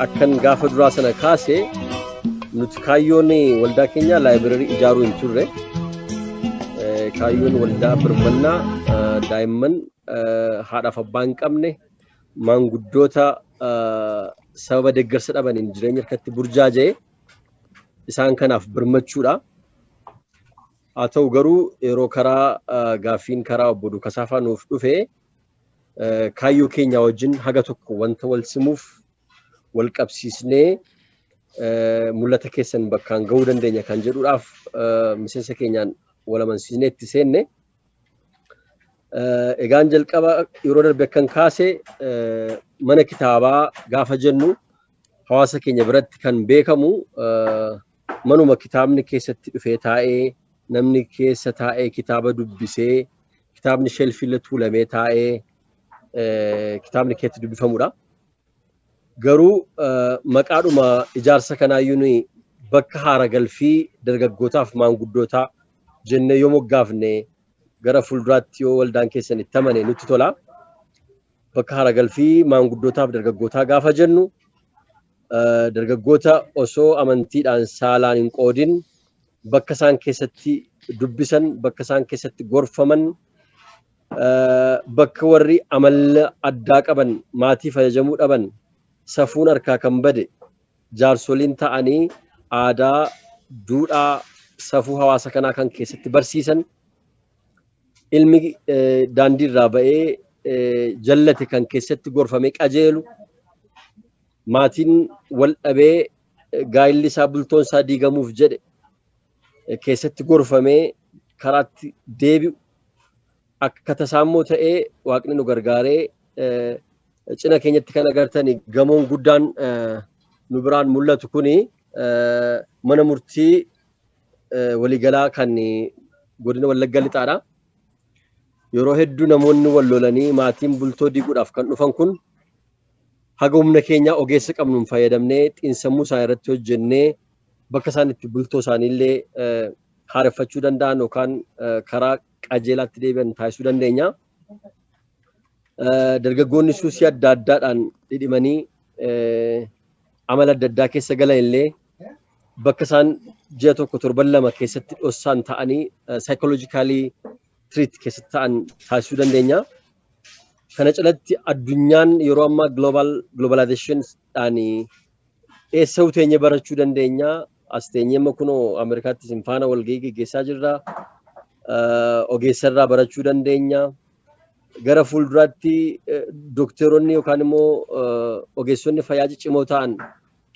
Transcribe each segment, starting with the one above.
Akkan gaafa duraa sana kaase, nuti kaayyoon waldaa keenyaa library ijaaruu hin turre. Kaayyoon waldaa birmannaa daa'imman haadhaaf abbaa hin qabne, maanguddoota sababa deeggarsa dhabaniin jireenya harkatti burjaaja'e isaan kanaaf birmachuudha. Haa ta'u garuu, yeroo karaa gaaffiin karaa obbo Dukasaafaa nuuf dhufe, kaayyoo keenya wajjin haga tokko wanta wal simuuf wal qabsiisnee mul'ata keessan bakkaan gahuu dandeenya kan jedhuudhaaf miseensa keenyaan wal amansiisnee itti seenne. Egaan jalqaba yeroo darbe akkan kaase, mana kitaabaa gaafa jennu hawaasa keenya biratti kan beekamu manuma kitaabni keessatti dhufee taa'ee, namni keessa taa'ee kitaaba dubbisee, kitaabni shelfiirra tuulamee taa'ee kitaabni keessatti dubbifamudha. Garuu maqaadhuma ijaarsa kanaayyuu nuyi bakka haara galfii dargaggootaaf maanguddootaa jennee yoo moggaafne, gara fuulduraatti yoo waldaan keessan itti amane nutti tola. Bakka haara galfii maanguddootaaf dargaggootaa gaafa jennu, dargaggoota osoo amantiidhaan saalaan hin qoodin bakka isaan keessatti dubbisan, bakka isaan keessatti gorfaman, bakka warri amala addaa qaban, maatii fayyadamuu dhaban, safuun harkaa kan bade, jaarsoliin ta'anii aadaa, duudhaa, safuu hawaasa kanaa kan keessatti barsiisan, ilmi daandii irraa ba'ee jallate kan keessatti gorfamee qajeelu, maatiin wal dhabee gaa'illi isaa, bultoon isaa diigamuuf jedhe keessatti gorfamee karaatti deebi'u. Akka tasaa immoo ta'ee Waaqni nu gargaaree cina keenyatti kan agartani gamoon guddaan nu biraan mul'atu kuni mana murtii waliigalaa kan godina Wallagga Lixaadha. Yeroo hedduu namoonni wal lolanii maatiin bultoo diiguudhaaf kan dhufan kun, haga humna keenyaa ogeessa qabnuun fayyadamnee xiinsammuu isaa irratti hojjennee bakka isaan itti bultoo isaaniillee haareffachuu danda'an yookaan karaa qajeelaatti deebi'an taasisuu dandeenya. Dargaggoonni suusii adda addaadhaan dhidhimanii amala adda addaa keessa galan illee bakka isaan ji'a 1, torban 2 keessatti dhossaan ta'anii psychologically treat keessatti ta'an taasisuu dandeenya. Kana cinatti addunyaan yeroo ammaa globalization dhaan eessa teenye barachuu dandeenya. As teenyee amma kunoo Ameerikaatti isin faana walgahii geggeessaa jirra. Ogeessa irraa barachuu dandeenya. Gara fuulduraatti dookteeronni yookaan immoo ogeessonni fayyaa ciccimoo ta'an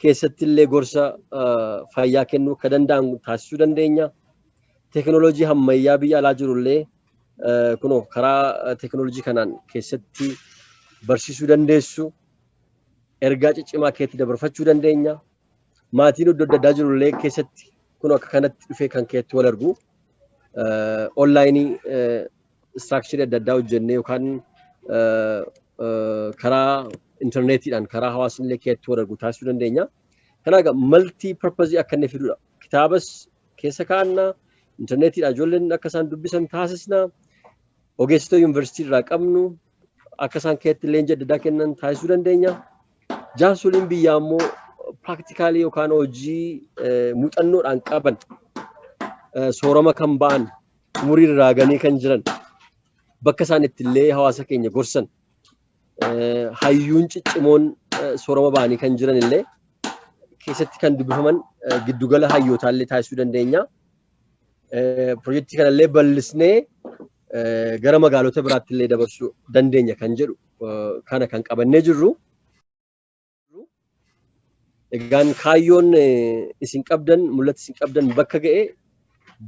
keessatti illee gorsa fayyaa kennuu akka danda'an taasisuu dandeenya. Teekinooloojii ammayyaa biyya alaa jirullee kunoo karaa teekinooloojii kanaan keessatti barsiisuu dandeessu. Ergaa ciccimaa keetti dabarfachuu dandeenya. Maatiin iddoo adda addaa jirullee keessatti kun akka kanatti dhufee kan keetti wal argu. Online structure adda addaa hojjennee yookaan karaa intarneetiidhaan karaa hawaasni illee keetti wal argu taasisuu dandeenya. Kanaaf egaa multi purpose akka inni fidudha. Kitaabas keessa kaa'annaa, intarneetiidhaan ijoolleen akka isaan dubbisan taasisna. Ogeessota yuunivarsiitii irraa qabnu akka isaan keetti leenjii adda addaa kennan taasisuu dandeenya. Jaarsoliin biyyaa immoo practically yookaan hojii muuxannoodhaan qaban, soorama kan ba'an, umurii irraa ganii kan jiran, bakka isaan itti illee hawaasa keenya gorsan, hayyuun ciccimoon soorama ba'anii kan jiran illee keessatti kan dubbifaman giddugala hayyootaa illee taasisuu dandeenya. Pirojektii kanallee bal'isnee gara magaalota biraatti illee dabarsuu dandeenya kan jedhu kana kan qabannee jirru. Egaan kaayyoon isin qabdan, mul'ata isin qabdan bakka ga'e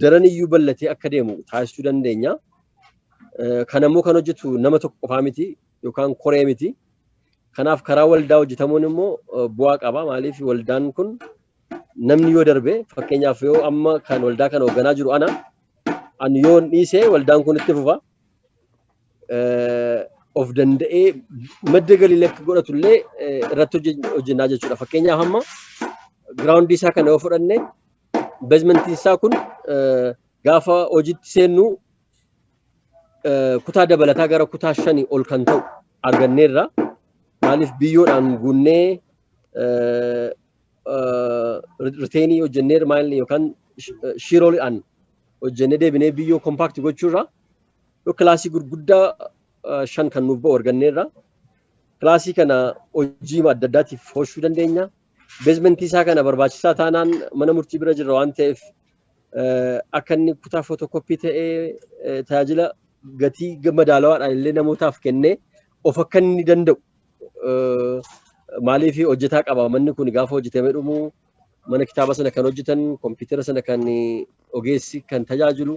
daran iyyuu bal'atee akka deemu taasisuu dandeenya. Kanammoo kan hojjetu nama tokko qofaa miti yookaan koree miti. Kanaaf karaa waldaa hojjetamuun immoo bu'aa qaba. Maaliif, waldaan kun namni yoo darbe, fakkeenyaaf yoo amma kan waldaa kana hoogganaa jiru ana, ani yoo dhiise waldaan kun itti fufa. Of danda'ee madda galii akka godhatu illee irratti hojjennaa jechuudha. Fakkeenyaaf amma ground isaa kana yoo fudhanne, basementiin isaa kun gaafa hojiitti seennu kutaa dabalataa gara kutaa 5 ol kan ta'u arganneerra. Maaliif, biyyoodhaan guunnee Retaining hojjennee maal yookaan shear walliidhaan hojjennee deebinee biyyoo compact gochuurra yoo kilaasii gurguddaa shan kan nuuf ba'u arganneerra. Kilaasii kana hojii adda addaatiif oolchuu dandeenya. Basementii isaa kana barbaachisaa taanaan mana murtii bira jirra waan ta'eef, akka inni kutaa photocopy ta'ee tajaajila gatii madaalawaadhaan illee namootaaf kennee of akka inni danda'u. Maaliif, hojjetaa qaba. Manni kun gaafa hojjetamee dhumu mana kitaaba sana kan hojjetan, kompiitara sana kan ogeessi kan tajaajilu,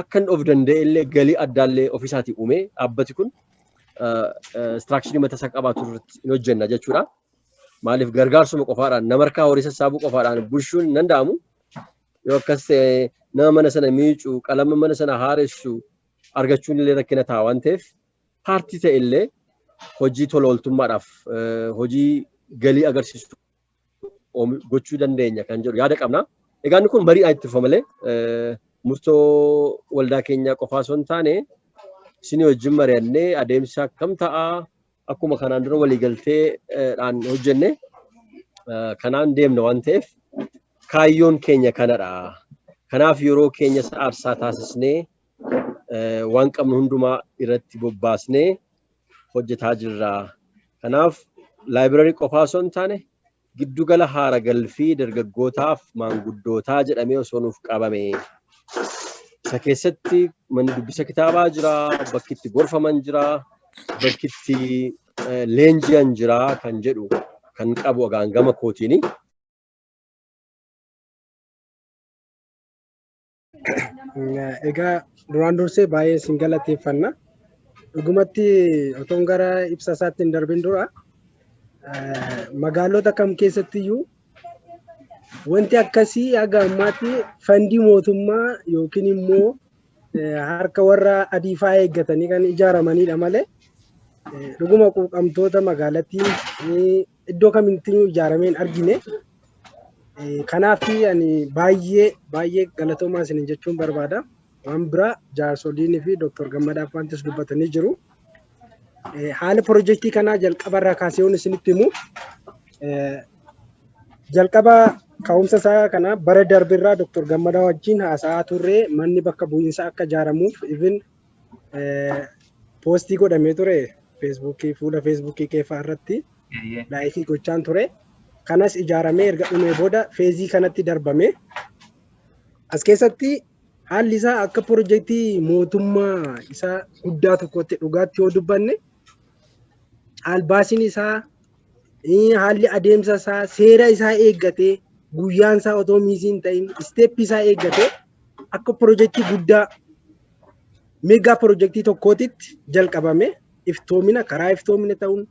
akka inni of danda'e illee galii addaallee ofiisaatii uumee dhaabbati kun structurii mataa isaa qabaatu irratti hin hojjenna jechuudha. Maaliif, gargaarsuma qofaadhaan, nama harkaa horii sassaabuu qofaadhaan bulchuun hin danda'amu. Yoo akkas ta'e nama mana sana miicu, qalama mana sana haaressu argachuun illee rakkina ta'a waan ta'eef, paartii ta'e illee hojii tola ooltummaadhaaf hojii galii agarsiisu gochuu dandeenya kan jedhu yaada qabna. Egaa inni kun mariidhaan itti fufa malee murtoo waldaa keenyaa qofaa osoo hin taane, isinii wajjin mari'annee adeemsa akkam ta'a, akkuma kanaan dura waliigalteedhaan hojjenne kanaan deemna waan ta'eef, kaayyoon keenya kanadha. Kanaaf yeroo keenya aarsaa taasisnee waan qabnu hundumaa irratti bobbaasnee hojjetaa jirra. Kanaaf library qofaa osoo hin taane, giddugala haara galfii dargaggootaaf maanguddootaa jedhamee osoo nuuf qabame. Isa keessatti manni dubbisa kitaabaa jira, bakki itti gorfaman jira, bakki itti leenji'an jira kan jedhu kan qabu agaan gama kootiini. Egaa duraan dursee baay'ee isin galateeffanna. Dhugumatti otoon gara ibsa isaatti hin darbin dura, magaalota kam keessattiyyuu wanti akkasii haga ammaatti fundii mootummaa yookiin immoo harka warra adii fa'aa eeggatanii kan ijaaramanidha malee, dhuguma quuqamtoota magaalattiin iddoo kamittiyyuu ijaaramee hin argine. Kanaaf ani baay'ee baay'ee galatoomaa isiniin jechuun barbaada. Waan biraa jaarsoliinii fi Dooktor Gammadaaf wantis dubbatanii jiru. Haala pirojektii kanaa jalqabarraa kaasee yoon isinitti himu, jalqaba ka'umsa isaa kana bara darbirraa Dooktor Gammadaa wajjin haasa'aa turre. Manni bakka bu'iinsa akka ijaaramuuf even postii godhamee ture, Facebookii, fuula Facebookii keeffaa irratti likeii gochaan ture. Kanas ijaaramee erga dhumee booda phaseii kanatti darbame. As keessatti haalli isaa akka pirojektii mootummaa isaa guddaa tokkotti, dhugaatti yoo dubbanne, caalbaasiin isaa, haalli adeemsa isaa seera isaa eeggatee, guyyaan isaa otoo missii hin ta'in, steppii isaa eeggatee, akka pirojektii guddaa mega pirojektii tokkootitti jalqabame. Iftoomina, karaa iftoomina ta'uun,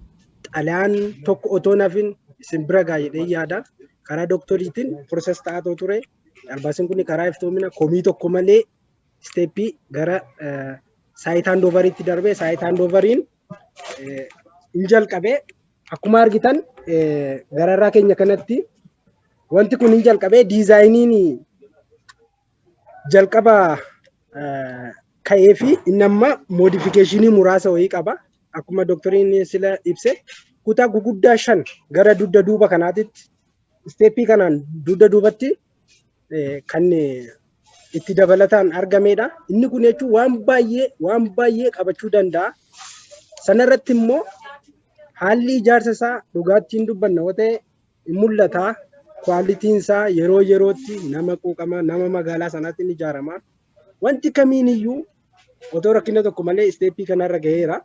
xalayaan tokko otoo nafin isin bira gaa jedhee yaada. Karaa dooktoriitiin process ta'aa ture. Caalbaasiin kun karaa iftoomina komii tokko malee steppii gara site handoveriitti darbee, site handoveriin hin jalqabee. Akkuma argitan gararraa keenya kanatti wanti kun hin jalqabee. Designiin jalqaba ka'ee fi inni amma modificationii muraasa wayii qaba. Akkuma dooktoriin sila ibse, kutaa guguddaa shan gara dugda duuba kanaatitti steppii kanaan dugda duubatti kan itti dabalataan argamedha. Inni kun jechuun waan baay'ee, waan baay'ee qabachuu danda'a. Sanarratti immoo haalli ijaarsa isaa dhugaattiin dubbanna yoo ta'e hin mul'ata. Qualityn isaa yeroo yerootti nama quuqama nama magaalaa sanaatiin ijaarama. Wanti kamiin iyyuu otoo rakkina tokko malee steppii kanarra gaheera.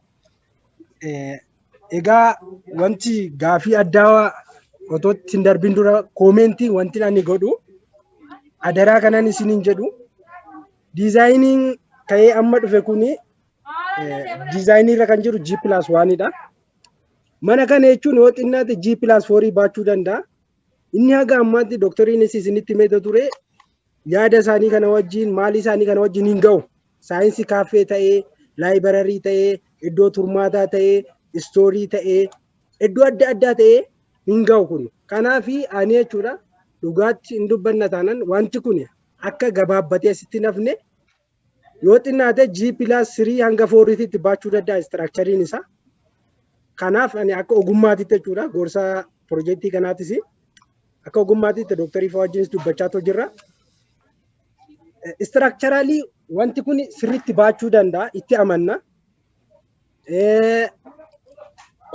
Egaa wanti gaafii addaa otoo ittiin darbin dura commentii wanti ani godhu, adaraa kanan isiniin jedhu, designiin ka'ee amma dhufe kuni designii irra kan jiru G+1dha. Mana kana jechuun yoo xinnaate G+4 baachuu danda'a. Inni haga ammaatti dooktoriinis isinitti himeeta ture, yaada isaanii kana wajjin, maalii isaanii kana wajjin hin ga'u. Science cafe ta'ee, library ta'ee, iddoo turmaataa ta'ee, storeii ta'ee, iddoo adda addaa ta'ee hin ga'u kun. Kanaaf ani jechuudha, dhugaatti hin dubbanna taanan, wanti kun akka gabaabbatee asitti nafne, yoo xinnaate G+3 hanga fouriitti baachuu danda'a structureiin isaa. Kanaaf ani akka ogummaatitti jechuudha gorsa piroojeektii kanaatis akka ogummaatitti Dooktar Ifaa wajjinis dubbachaa jirra. Structurally wanti kun sirriitti baachuu danda'a, itti amanna.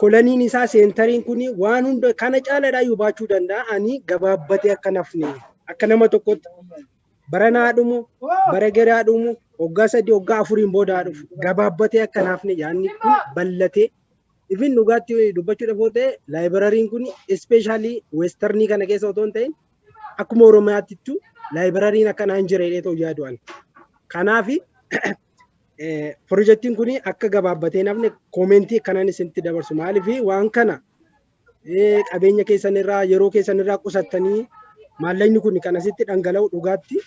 Columniin isaa centeriin kun waan hunda kana caalaadhaayyuu baachuu danda'a. Ani gabaabbatee akka nafne akka nama tokkotti bara naa dhumu, bara garaa dhumu, waggaa 3, waggaa 4n booda dhufu gabaabbatee akka nafne, yaadni kun bal'atee. Ifin dhugaatti dubbachuudhaaf yoo ta'e, libraryn kun especially westernii kana keessa otoo hin ta'in akkuma Oromiyaatittu libraryn akkanaa hin jire jedhee ta'u yaadu ani. Kanaaf piroojeektiin kun akka gabaabbatee nafne commentii akkanaan isinitti dabarsu. Maaliif waan kana qabeenya keessan irraa, yeroo keessan irraa qusattanii, maallaqni kun kan asitti dhangala'u dhugaatti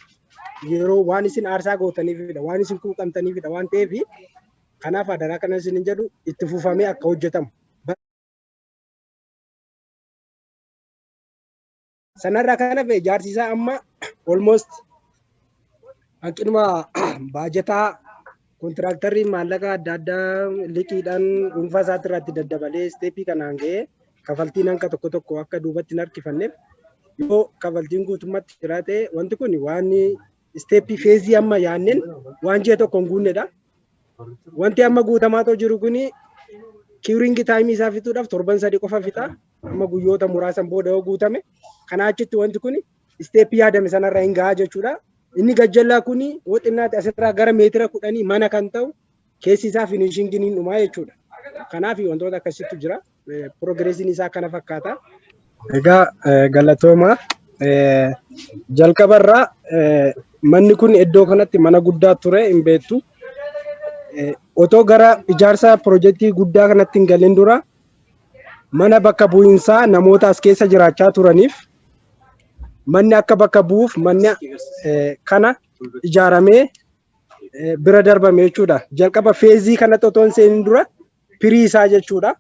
yeroo waan isin aarsaa gootaniifidha, waan isin quuqamtaniifidha waan ta'eef, kanaaf adaraa kana isin jedhu itti fufamee akka hojjetamu. Sanarraa kan hafe ijaarsi isaa amma almost hanqinuma baajataa, contractorri maallaqa adda addaa liqiidhaan dhuunfaa isaatti irratti daddabalee stepii kanaan ga'ee, kafaltiin hanqa tokko tokko akka duubatti hin harkifanneef, yoo kafaltiin guutummaatti jiraate, wanti kun waan stepii phaseii amma yaanneen waan ji'a tokko hin guunnedha. Wanti amma guutamaa jiru kuni curing timeii isaa fixuudhaaf torban 3 qofa fixa. Amma guyyoota muraasan booda yoo guutame, kanaa achitti wanti kun stepii yaadame sanarra hin gahaa jechuudha. Inni gajjallaa kun yoo xinnaate asirraa gara meetira 10 mana kan ta'u keessi isaa finishingiin hin dhumaa jechuudha. Kanaaf wantoota akkasittu jira. Progressiin isaa kana fakkaata. Egaa galatooma. Jalqabarraa manni kun iddoo kanatti mana guddaa ture hin beektu. Otoo gara ijaarsa piroojeektii guddaa kanatti hin galin dura mana bakka bu'iinsaa namoota as keessa jiraachaa turaniif manni akka bakka bu'uuf manni kana ijaaramee bira darbame jechuudha. Jalqaba phaseii kanatti otoo hin seenin dura pre isaa jechuudha.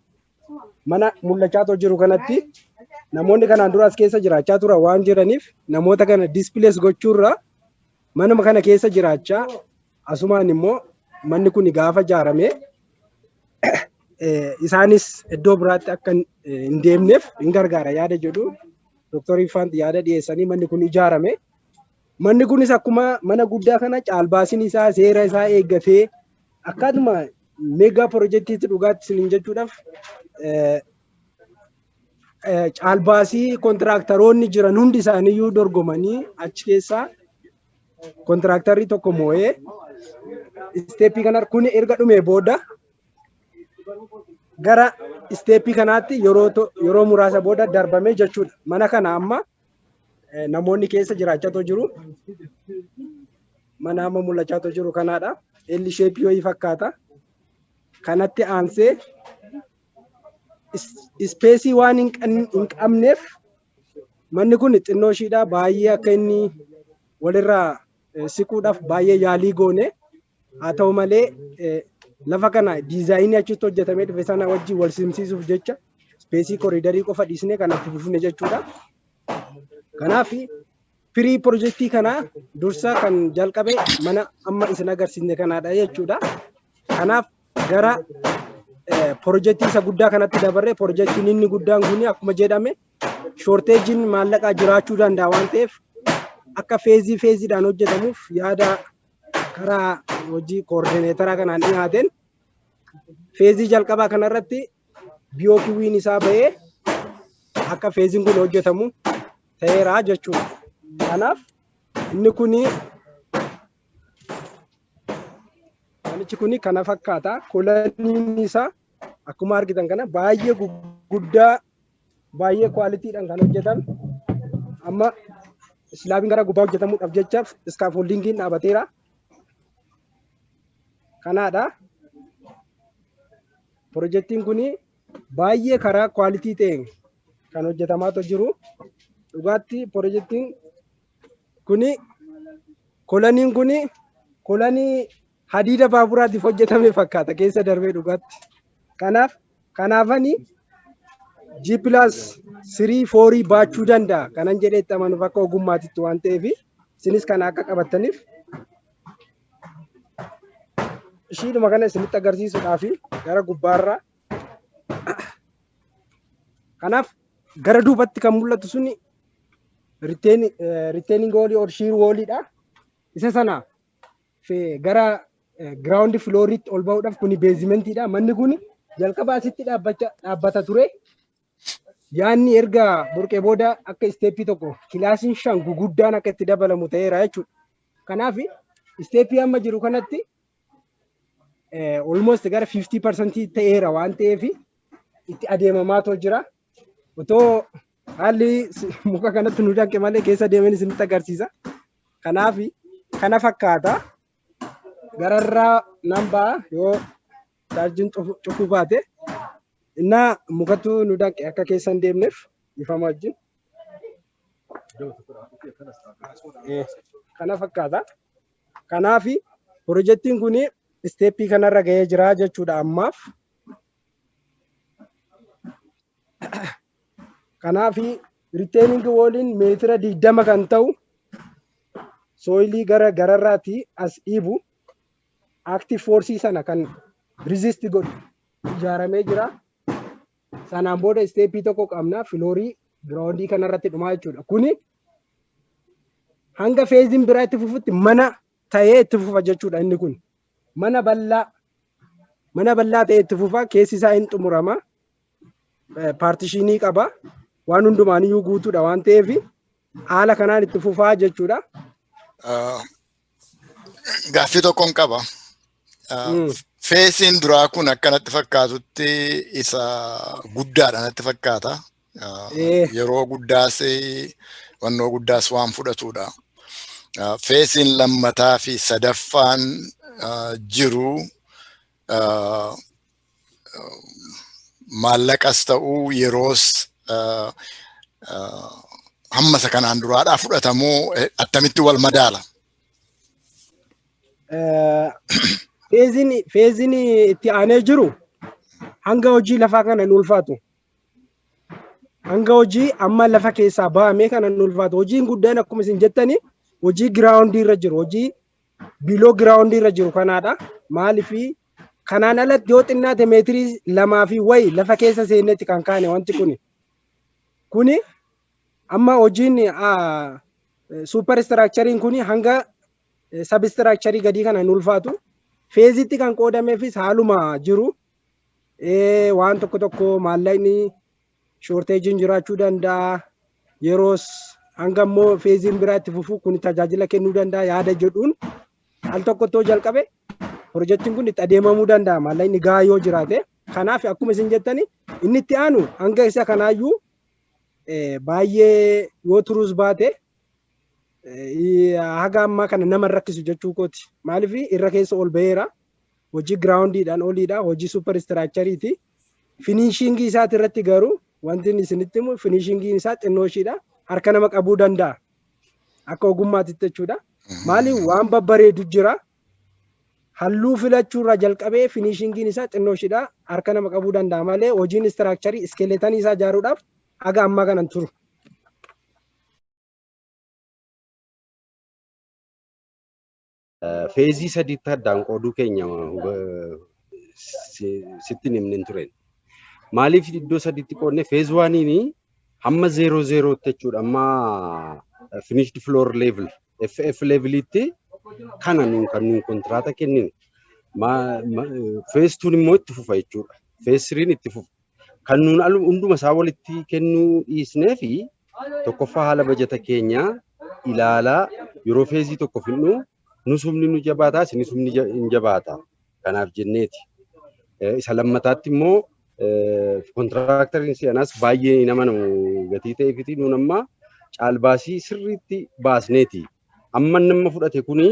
Mana mul'achaa jiru kanatti namoonni kanaan dura as keessa jiraachaa turan waan jiraniif, namoota kana displace gochuurra manuma kana keessa jiraachaa, asumaan immoo manni kun gaafa ijaarame isaanis iddoo biraatti akka hin deemneef hin gargaara yaada jedhu Dooktar Ifaanti yaada dhiyeessanii manni kun ijaarame. Manni kunis akkuma mana guddaa kana caalbaasiin isaa seera isaa eeggatee akkaatuma mega piroojeektiitti, dhugaatti isiniin jechuudhaaf, caalbaasii contractoroonni jiran hundi isaaniiyyuu dorgomanii achi keessaa contractorri tokko moo'ee stepii kana kun erga dhumee booda gara stepii kanaatti yeroo muraasa booda darbame jechuudha. Mana kana amma namoonni keessa jiraachaa jiru. Mana amma mul'achaa jiru kanaadha. L shapeii wayii fakkaata. Kanatti aansee spaceii waan hin qabneef manni kun xinnoo ishiidha, baay'ee akka inni walirraa siquudhaaf baay'ee yaalii goone. Haa ta'u malee, lafa kana designii achitti hojjetamee dhufe sana wajjin wal simsiisuuf jecha spaceii corridorii qofa dhiisnee kanatti fufne jechuudha. Kanaaf pre piroojeektii kanaa dursa kan jalqabe mana amma isin agarsiisne kanaadha jechuudha. Kanaaf gara piroojeektii isa guddaa kanatti dabarree, piroojeektiin inni guddaan kun akkuma jedhame shortageiin maallaqaa jiraachuu danda'a waan ta'eef, akka phaseii phaseiidhaan hojjetamuuf yaada karaa hojii coordinatoraa kanaan dhiyaateen phaseii jalqabaa kanarratti BOQ'n isaa bahee akka phaseiin kun hojjetamu ta'eera jechuudha. Kanaaf inni kuni manichi kuni kana fakkaata. Columniin isaa akkuma argitan kana baay'ee guguddaa, baay'ee qualitydhaan kan hojjetame. Amma slabiin gara gubbaa hojjetamuudhaaf jechaaf scaffoldingiin dhaabateera. Kanaadha. Pirojektiin kun baay'ee karaa quality ta'een kan hojjetamaatu jiru. Dhugaatti pirojektiin kuni columniin kuni columnii hadiida baaburaatiif hojjetame fakkaata keessa darbee dhugaatti. Kanaaf kanaafani G+3 4 baachuu danda'a kanan jedhee itti amanuuf akka ogummaatitti waan ta'eef, isinis kana akka qabattaniif ishiidhuma kana isinitti agarsiisuudhaaf gara gubbaarra. Kanaaf Gara duubatti kan mul'atu suni retaining wallii or shear walliidha. Isa sana gara ground flooritti ol ba'uudhaaf kuni basementiidha. Manni kun jalqaba asitti dhaabbata ture. Yaanni erga burqee booda akka steppii tokko kilaasiin 5 guguddaan akka itti dabalamu ta'eera jechuudha. Kanaaf steppii amma jiru kanatti almost gara 50% ta'eera waan ta'eef itti adeemamaatoo jira. Otoo haalli muka kanatti nu danqe malee keessa deemen isinitti agarsiisa. Kanaaf kana fakkaata. Gararraa nan ba'a yoo chaarjiin cufuu baate. Innaa mukatu nu danqe akka keessa hin deemneef ifama wajjin. Kana fakkaata. Kanaaf pirojektiin kun steppii kanarra gahee jira jechuudha ammaaf. Kanaaf retaining walliin meetira 20 kan ta'u soilii gara gararraatti as dhiibu active force sana kan resist godhu ijaaramee jira. Sanaan booda steppii tokko qabna floorii groundii kanarratti dhumaa jechuudha. Kuni hanga phaseiin biraa itti fufutti mana ta'ee itti fufa jechuudha inni kun. Mana bal'aa ta'ee itti fufa, keessi isaa hin xumurama. Partitionii qaba. Waan hundumaaniyyuu guutuudha waan ta'eef haala kanaan itti fufaa jechuudha. Gaaffii tokkoon qaba. Phaseiin duraa kun akkanatti fakkaatutti isa guddaadha natti fakkaata. Yeroo guddaas wannoo guddaas waan fudhatudha. Phaseiin lammataa fi sadaffaan jiru maallaqas ta'uu yeroos hamma isa kanaan duraadhaa fudhatamuu attamitti wal madaala? Phaseiin itti aanee jiru hanga hojii lafaa kana hin ulfaatu. Hanga hojii amma lafa keessaa bahamee kana hin ulfaatu. Hojiin guddaan akkuma isin jettani hojii groundii irra jiru, hojii below groundii irra jiru kanaadha. Maaliif kanaan alatti yoo xinnaate meetirii 2 fi wayi lafa keessa seennetti kan kaane wanti kuni. Kuni amma hojiin super structureiin kuni hanga substructureii gadii kana hin ulfaatu. Phaseitti kan qoodameefis haaluma jiru. Waan tokko tokko maallaqni shortageiin jiraachuu danda'a. Yeroos hanga immoo phaseiin biraa itti fufu kun tajaajila kennuu danda'a yaada jedhuun al tokkottoo jalqabe pirojektiin kun itti adeemamuu danda'a maallaqni gahaa yoo jiraate. Kanaaf akkuma isin jettani inni itti aanu hanga isa kanaayyuu baay'ee yoo turuus baate haga ammaa kana nama rakkisu jechuu kooti. Maaliif irra keessa ol baheera. Hojii groundiidhaan oliidha. Hojii super structureiiti. Finishingii isaati irratti garuu wanti inni isinitti himu finishingiin isaa xinnoo ishiidha. Harka nama qabuu danda'a. Akka ogummaatitti jechuudha. Maaliif waan babbareedu jira. Halluu filachuurraa jalqabee finishingiin isaa xinnoo ishiidha. Harka nama qabuu danda'a malee hojiin structureii skeletonii isaa ijaaruudhaaf haga ammaa kanan turu. Phaseii sadiitti addaan qooduu keenya sitti himne hin tureen. Maaliif iddoo sadiitti qoodne? Phase oneiin hamma zero zerootti jechuudha, amma finished floor level FF leveliitti kana nuun kan nuun kontiraata kennine. Phase twon immoo itti fufa jechuudha. Phase threen itti fufa. Kan nuun hunduma isaa walitti kennuu dhiisnee fi tokkoffaa haala bajata keenyaa ilaalaa yeroo phaseii tokko fidnu nus humni nu jabaataa, isinis humni hin jabaata. Kanaaf jenneeti. Isa lammataatti immoo contractoriin si'anaas baay'ee hin amanamu gatii ta'eefiti nuun amma caalbaasii sirriitti baasneeti. Amma nama fudhate kuni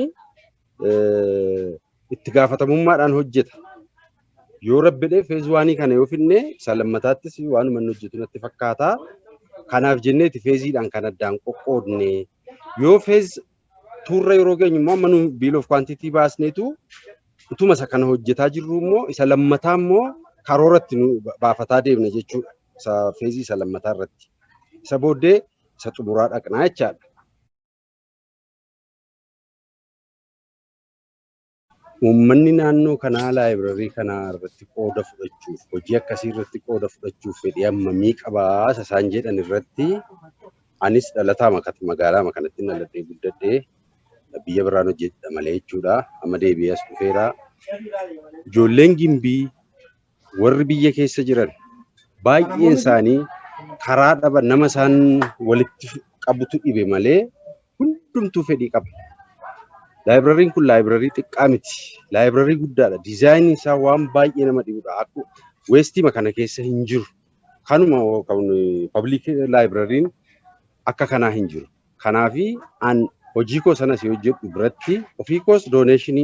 itti gaafatamummaadhaan hojjeta. Yoo rabbidhee phase oneii kana yoo finne isa lammataattis waanuma inni hojjetu natti fakkaata. Kanaaf jenneeti phaseiidhaan kan addaan qoqqoodne. Yoo phase tworra yeroo geenyu immoo amma nu bill of quantity baasneetu utuma isa kana hojjetaa jirru immoo isa lammataa immoo karooratti nu baafataa deemna jechuudha. Isa phaseii isa lammataa irratti. Isa booddee isa xumuraa dhaqnaa jechaadha. Uummanni naannoo kanaa laayibrarii kanaa irratti qooda fudhachuuf, hojii akkasii irratti qooda fudhachuuf fedhii hammamii qabaa isa isaan jedhan irratti anis dhalataa magaalaa kanatti dhaladhee guddadhee biyya biraan hojjedha malee jechuudha. Amma deebi'ee as dhufeera. Ijoolleen Gimbii warri biyya keessa jiran baay'een isaanii karaa dhaba nama isaan walitti qabutu dhibe malee hundumtuu fedhii qaba. Laayibrariin kun laayibrarii xiqqaa miti. Laayibrarii guddaadha. Diizaayiniin isaa waan baay'ee nama dhibudha. Akka weestiima kana keessa hin jiru. Kanuma kan public laayibrariin akka kanaa hin jiru. Kanaafi an hojii koo sanas hojjedhu biratti ofii koos donation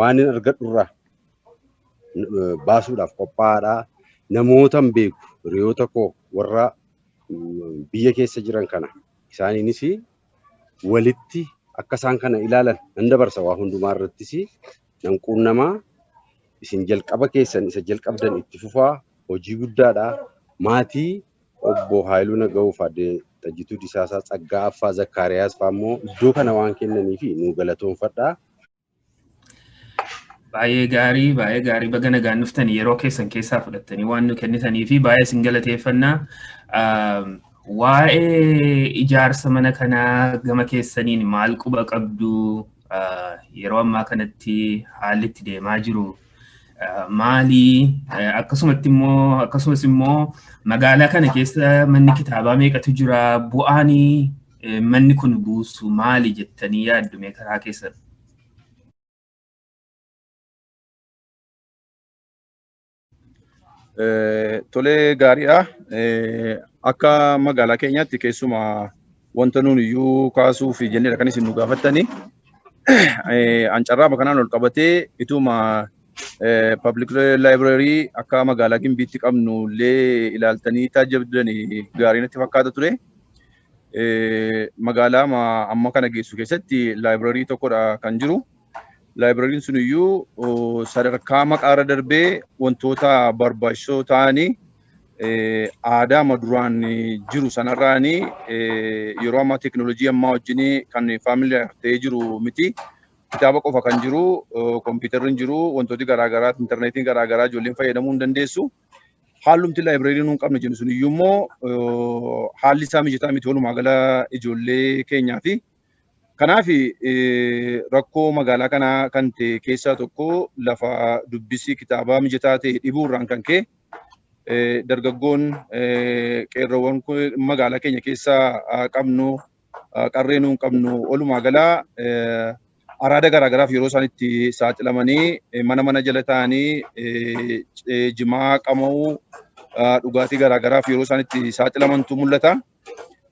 waan hin argadhu irraa baasuudhaaf qophaa'aadha. Namootan beeku, hiriyoota koo warra biyya keessa jiran kana isaaniinis walitti akka isaan kana ilaalan nan dabarsa. Waa hundumaa irrattis nan quunnamaa. Isin jalqaba keessan isa jalqabdan itti fufaa, hojii guddaadha. Maatii obbo Haayiluu Naga'uuf Aadde Xajjituu Disaasaa Tsaggaa Affaa Zakkaariyaas fa'aa immoo iddoo kana waan kennaniif nu galatoonfadhaa. Baay'ee gaarii, baay'ee gaarii. Baga nagaan dhuftanii, yeroo keessan keessaa fudhattanii waan nu kennitanii fi baay'ee isin galateeffannaa. Waa'ee ijaarsa mana kanaa gama keessaniin maal quba qabdu? Yeroo ammaa kanatti haalli itti deemaa jiru maali? Akkasumatti immoo, akkasumas immoo magaalaa kana keessa manni kitaabaa meeqatu jira? Bu'aan manni kun buusu maali jettanii yaaddu mee karaa keessan? Tolee, gaariidha. Akka magaalaa keenyaatti keessumaa wanta nuun iyyuu kaasuuf jennedha kan isin nu gaafattani. An carraama kanaan ol qabatee ituma public library akka magaalaa Gimbiitti qabnu illee ilaaltanii taajjabdanii gaarii natti fakkaata ture. Magaalaa amma kana geessu keessatti library tokkodha kan jiru. Laayibrariin sun iyyuu sadarkaa maqaarra darbee wantoota barbaachisoo ta'anii aadaa duraan jiru sanarraanii yeroo ammaa teekinooloojii ammaa wajjin kan familiar ta'ee jiru miti. Kitaaba qofa kan jiru, kompiitarri hin jiru, wantooti garaagaraa, intarneetiin garaagaraa ijoolleen fayyadamuu hin dandeessu. Haalumti laayibrarii nuun qabne jennu sun iyyuu immoo haalli isaa mijataa miti walumaa gala ijoollee keenyaa fi kanaaf rakkoo magaalaa kanaa kan ta'e keessaa tokko lafa dubbisii kitaabaa mijataa ta'e dhibuurraan kan ka'e dargaggoon, qeerroowwan magaalaa keenya keessaa qabnu, qarree nuun qabnu walumaa galaa araada garaagaraaf yeroo isaan itti saaxilamanii mana mana jala ta'anii jimaa qama'uu, dhugaatii garaagaraaf yeroo isaan itti saaxilamantu mul'ata.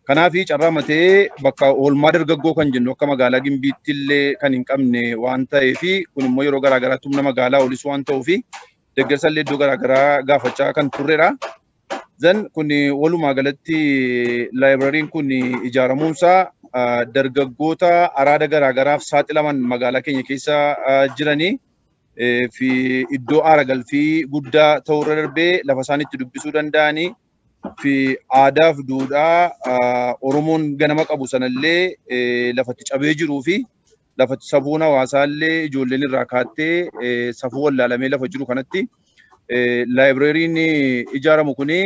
Kanaaf carraa matee bakka oolmaa dargaggoo kan jennu akka magaalaa Gimbiitti illee kan hin qabne waan ta'eef, kun immoo yeroo garaagaraatti humna magaalaa olis waan ta'uuf deeggarsa illee iddoo garaagaraa gaafachaa kan turredha. Zan kun walumaa galatti laayibrariin kun ijaaramuunsaa dargaggoota araada garaagaraaf saaxilaman magaalaa keenya keessa jiranii fi iddoo aara galfii guddaa ta'urra darbee lafa isaan itti dubbisuu danda'anii fi aadaaf duudhaa Oromoon ganama qabu sanallee lafatti cabee jiruu fi lafatti safuun hawaasaallee ijoolleen irraa kaattee safuu wallaalamee lafa jiru kanatti laayibrariin ijaaramu kuni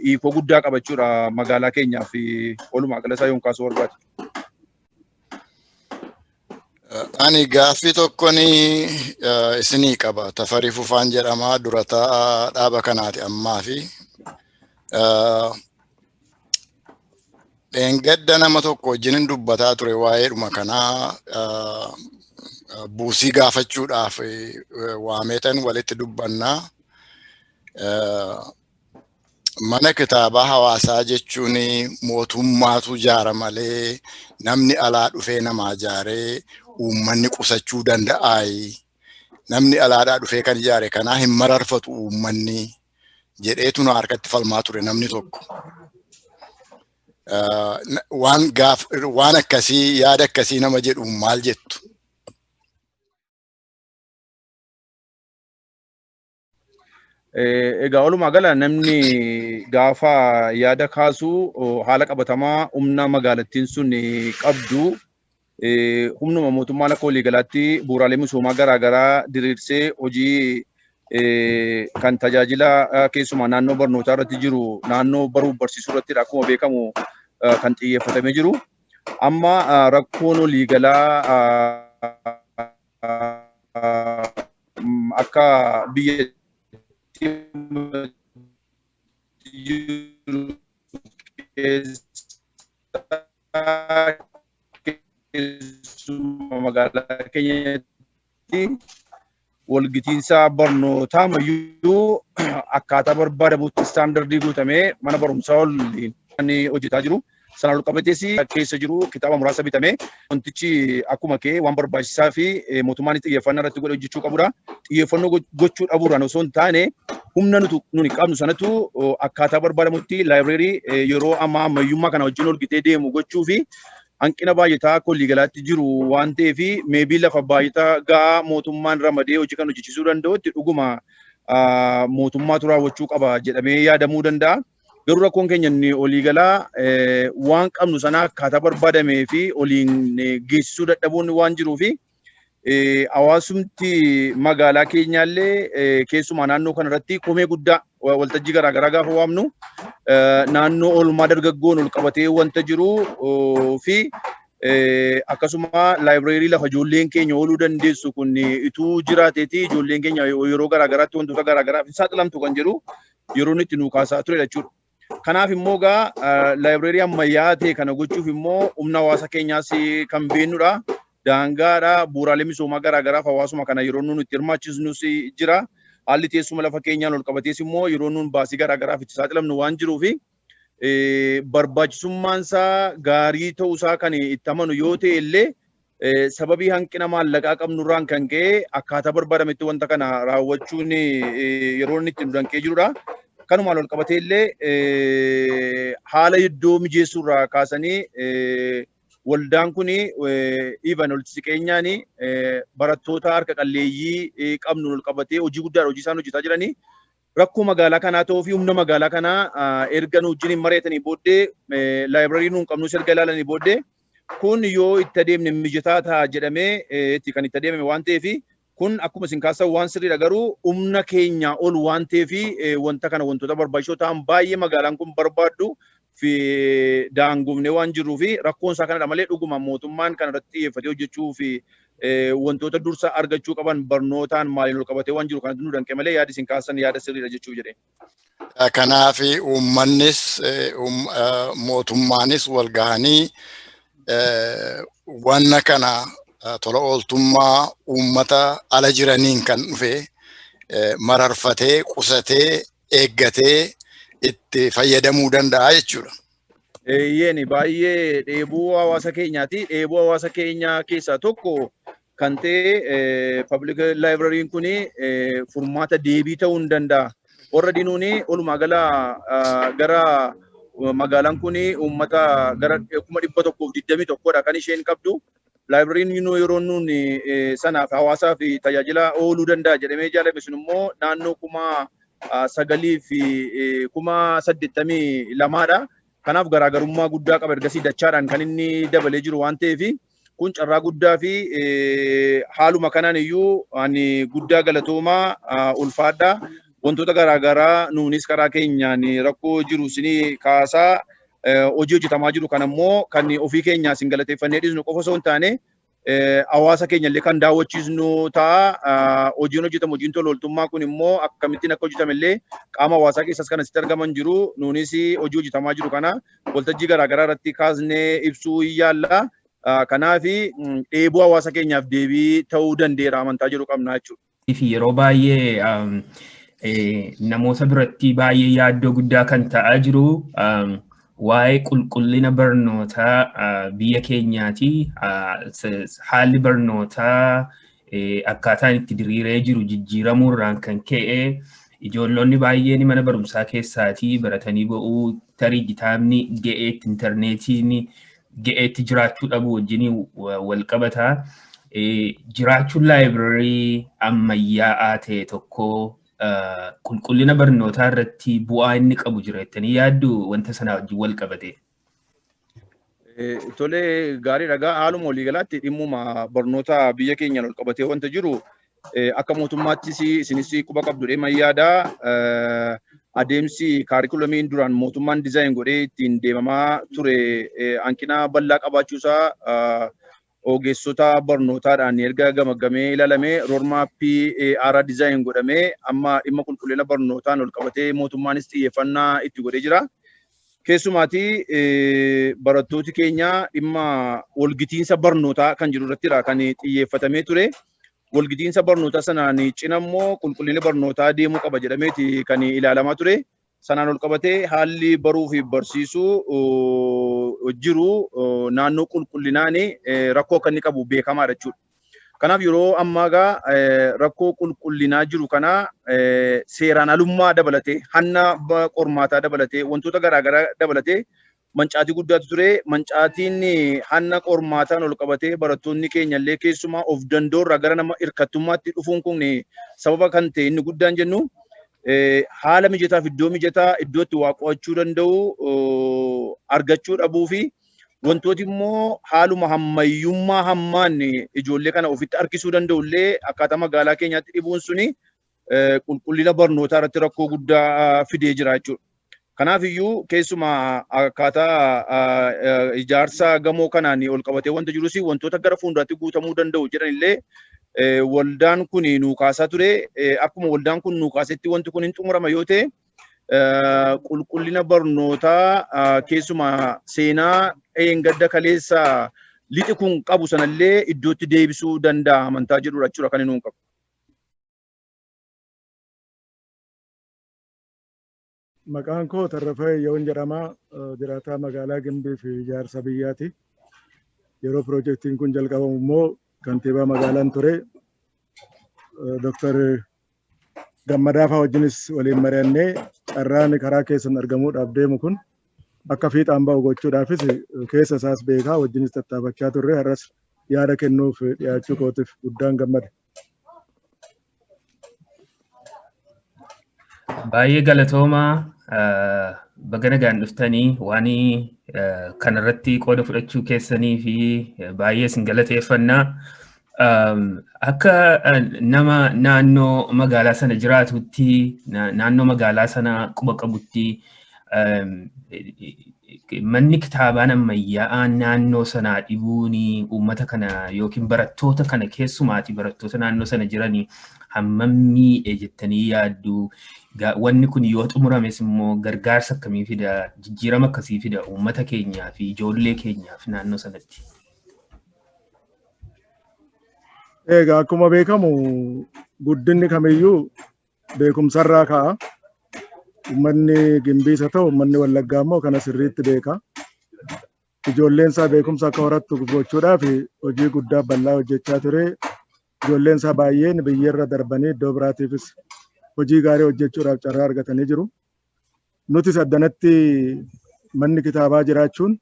hiikoo guddaa qabachuudha magaalaa keenyaaf walumaa gala isaa yoon kaasuu barbaade. Ani gaaffii tokkon isinii qaba. Tafarii Fufaan jedhama. Dura taa'aa dhaaba kanaati ammaa fi dheengadda nama tokko wajjinin dubbataa ture waa'eedhuma kanaa, buusii gaafachuudhaaf waameetan walitti dubbannaa. Mana kitaabaa hawaasaa jechuun mootummaatu ijaara malee namni alaa dhufee namaa ijaaree uummanni qusachuu danda'aayi. Namni alaadhaa dhufee kan ijaare kanaa hin mararfatu uummanni jedheetu na harkatti falmaa ture namni tokko. Waan gaaf waan akkasii, yaada akkasii nama jedhu maal jettu? Egaa walumaa gala namni gaafa yaada kaasu haala qabatamaa humna magaalattiin sun qabdu Humnuma mootummaan akka waliigalaatti bu'uuraalee misoomaa garaagaraa diriirsee hojii kan tajaajila keessumaa naannoo barnootaa irratti jiru, naannoo baruuf barsiisuu irratti akkuma beekamu kan xiyyeeffatamee jiru. Amma rakkoon waliigalaa akka biyyatti jiru keessaa, keessumaa magaalaa keenyatti walgitiinsa barnootaa mayyuu akkaataa barbaadamutti istaandardii guutamee mana barumsaa waliin kan hojjetaa jiru. Sanaan ol qabatees keessa jiru kitaaba muraasa bitamee, wantichi akkuma kee waan barbaachisaa fi mootummaan xiyyeeffannaa irratti godhe hojjechuu qabudha. Xiyyeeffannoo gochuu dhabuudhaan osoo hin taane, humna nuni qabnu sanatu akkaataa barbaadamutti laayibireerii yeroo ammaa ammayyummaa kana wajjin ol gitee deemu gochuu fi hanqina baay'ataa akka waliigalaatti jiru waan ta'eef, maybe lafa baay'ataa ga'aa mootummaan ramadee hojii kan hojjechiisuu danda'utti dhuguma mootummaatu raawwachuu qaba jedhamee yaadamuu danda'a. Garuu rakkoon keenya inni waliigalaa waan qabnu sana akkaataa barbaadamee fi oliin geessisuu dadhabuun waan jiruu fi hawaasumti magaalaa keenyaallee keessumaa naannoo kanarratti komee guddaa waltajjii garaagaraa gaafa waamnu naannoo oolmaa dargaggoon ol qabatee wanta jiru fi akkasuma laayibireerii lafa ijoolleen keenya ooluu dandeessu kun ituu jiraateeti ijoolleen keenya yeroo garaagaraatti wantoota garaagaraaf hin saaxilamtu kan jedhu yeroo inni itti nu kaasaa ture jechuudha. Kanaaf immoo gaa laayibireerii ammayyaa ta'e kana gochuuf immoo humna hawaasa keenyaas kan beennudha. Daangaadha, bu'uuraalee misoomaa garaagaraaf hawaasuma kana yeroo nuun itti hirmaachisnus jira. Haalli teessuma lafa keenyaan ol qabatees immoo yeroo nuun baasii garaagaraaf itti saaxilamnu waan jiruufi barbaachisummaan isaa gaarii ta'uusaa kan itti amanu yoo ta'e illee, sababii hanqina maallaqaa qabnurraan kan ka'e akkaataa barbaadametti wanta kana raawwachuun yeroo inni itti nu danqee jirudha. Kanumaan ol qabatee illee haala iddoo mijeessuurraa kaasanii waldaan kun even walitti siqeenyaan barattoota harka qalleeyyii qabnu ol qabatee hojii guddaadha hojii isaan hojjetaa jiranii. Rakkoo magaalaa kanaa ta'uu fi humna magaalaa kanaa erga nu wajjin mari'atanii booddee, laayibireerii nuun qabnus erga ilaalanii booddee, kun yoo itti adeemne mijataa ta'a jedhamee itti kan itti adeemame waan ta'eef, kun akkuma isin kaasan waan sirriidha, garuu humna keenya ol waan ta'eef wanta kana wantoota barbaachisoo ta'an baay'ee magaalaan kun barbaaddu fi daangofnee waan jirruu fi rakkoon isaa kanadha malee, dhuguma mootummaan kana irratti xiyyeeffatee hojjechuu fi wantoota dursa argachuu qaban barnootaan maaliin ol qabatee waan jiru kanatti nu danqe malee, yaadi isin kaasan yaada sirriidha jechuu jedhee. Kanaaf uummannis mootummaanis wal gahanii wanna kana tola ooltummaa uummata ala jiraniin kan dhufe mararfatee, qusatee, eeggatee itti fayyadamuu danda'a jechuudha. Eeyyeen, baay'ee dheebuu hawaasa keenyaati. Dheebuu hawaasa keenyaa keessaa tokko kan ta'e public libraryin kun furmaata deebii ta'uu hin danda'a. Warra dinuuni walumaa gala gara magaalaan kun uummata gara 121,000dha kan isheen qabdu. Laayibrariin yeroo nuun sanaaf hawaasaaf tajaajila ooluu danda'a jedhamee ijaarame sun immoo naannoo 9,082dha. Kanaaf garaagarummaa guddaa qaba, ergasii dachaadhaan kan inni dabalee jiru waan ta'eef, kun carraa guddaa fi haaluma kanaan iyyuu ani guddaa galatoomaa, ulfaadha. Wantoota garaagaraa nuunis karaa keenyaan rakkoo jiru isinii kaasaa hojii hojjetamaa jiru kan ammoo kan ofii keenyaa isin galateeffannee dhiisnu qofa osoo hin taane, hawaasa keenya illee kan daawwachiisnu ta'a. Hojiin hojjetamu, hojiin tola ooltummaa kun immoo akkamittiin akka hojjetame illee qaama hawaasaa keessas kan asitti argaman jiru. Nuunis hojii hojjetamaa jiru kana waltajjii garaagaraa irratti kaasnee ibsuu hin yaalla. Kanaaf dheebuu hawaasa keenyaaf deebii ta'uu danda'eera amantaa jiru qabna jechuudha. Fi yeroo baay'ee namoota biratti baay'ee yaaddoo guddaa kan ta'aa jiru waa'ee qulqullina barnootaa biyya keenyaati. Haalli barnootaa akkaataan itti diriiree jiru jijjiiramuurraan kan ka'e ijoollonni baay'een mana barumsaa keessaatii baratanii ba'uu, tarii kitaabni ga'eetti, intarneetiin ga'eetti jiraachuu dhabuu wajjin wal qabata. Jiraachuun laayibrarii ammayyaa'aa ta'e tokko qulqullina barnootaa irratti bu'aa inni qabu jira jettanii yaaddu, wanta sanaa wajjin wal qabate? Tole, gaarii dhagaa. Haaluma waliigalaatti dhimmuma barnoota biyya keenyaan ol qabatee wanta jiru akka mootummaattis isinis quba qabdu deeman yaadaa. Adeemsi kaarikulamiin duraan mootummaan dizaayin godhee ittiin deemamaa ture hanqina bal'aa qabaachuusaa ogeessota barnootaadhaan erga gamaggamee ilaalamee, roadmapii haaraa dizaayin godhamee, amma dhimma qulqullina barnootaan ol qabatee mootummaanis xiyyeeffannaa itti godhee jira. Keessumaati barattooti keenya dhimma walgitiinsa barnootaa kan jiru irrattidha kan xiyyeeffatamee ture. Walgitiinsa barnootaa sanaan cina immoo qulqullinni barnootaa deemuu qaba jedhameeti kan ilaalamaa ture. Sanaan ol qabatee haalli baruu fi barsiisuu jiru naannoo qulqullinaan rakkoo akka inni qabu beekamaadha jechuudha. Kanaaf yeroo ammaa egaa rakkoo qulqullinaa jiru kana seeraan alummaa dabalatee, hanna qormaataa dabalatee, wantoota garaagaraa dabalatee mancaatii guddaatu ture. Mancaatiin hanna qormaataan ol qabatee barattoonni keenya illee keessumaa of danda'urraa gara nama hirkattummaatti dhufuun kun sababa kan ta'e inni guddaan jennu haala mijataa fi iddoo mijataa iddoo itti waa qo'achuu danda'u argachuu dhabuu fi wantooti immoo haaluma hammayyummaa hammaan ijoollee kana ofitti harkisuu danda'u illee akkaataa magaalaa keenyaatti dhibuun suni qulqullina barnootaa irratti rakkoo guddaa fidee jira jechuudha. Kanaaf iyyuu keessumaa akkaataa ijaarsa gamoo kanaan ol qabatee wanta jirus wantoota gara fuulduraatti guutamuu danda'u jedhan illee waldaan kun nuu kaasaa ture. Akkuma waldaan kun nuu kaasetti wanti kun hin xumurama yoo ta'e, qulqullina barnootaa keessumaa seenaa eengadda kaleessa lixi kun qabu sanallee iddootti deebisuu danda'a amantaa jedhudha jechuudha kan inni qabu. Maqaan koo Tarrafaa Yoon jedhama. Jiraataa magaalaa Gimbii fi ijaarsa biyyaati. Yeroo piroojeektiin kun jalqabamu immoo kantiibaa magaalaan ture. Dooktar Gammadaa fa'aa wajjinis waliin mari'annee carraan karaa keessan argamuudhaaf deemu kun akka fiixaan ba'u gochuudhaafis keessa isaas beekaa wajjinis tattaafachaa turre, har'as yaada kennuuf dhiyaachuu kootiif guddaan gammada. Baay'ee galatoomaa, baga nagaan dhuftanii waan kanarratti qooda fudhachuu keessanii fi baay'ee isin galateeffannaa. Akka nama naannoo magaalaa sana jiraatutti, naannoo magaalaa sana quba qabutti, manni kitaabaan ammayyaa'aan naannoo sanaa dhibuun uummata kana yookiin barattoota kana, keessumaati barattoota naannoo sana jiranii hammam miidhe jettanii yaaddu? Wanni kun yoo xumurames immoo gargaarsa akkamii fida, jijjiirama akkasii fida uummata keenyaa fi ijoollee keenyaaf naannoo sanatti? Egaa akkuma beekamu guddinni kamiyyuu beekumsarraa ka'a. Uummanni Gimbiis haa ta'u uummanni Wallaggaa immoo kana sirriitti beeka. Ijoolleen isaa beekumsa akka horattu gochuudhaaf hojii guddaa bal'aa hojjechaa ture. Ijoolleen isaa baay'een biyyarra darbanii iddoo biraatiifis hojii gaarii hojjechuudhaaf carraa argatanii jiru. Nutis addanatti manni kitaabaa jiraachuun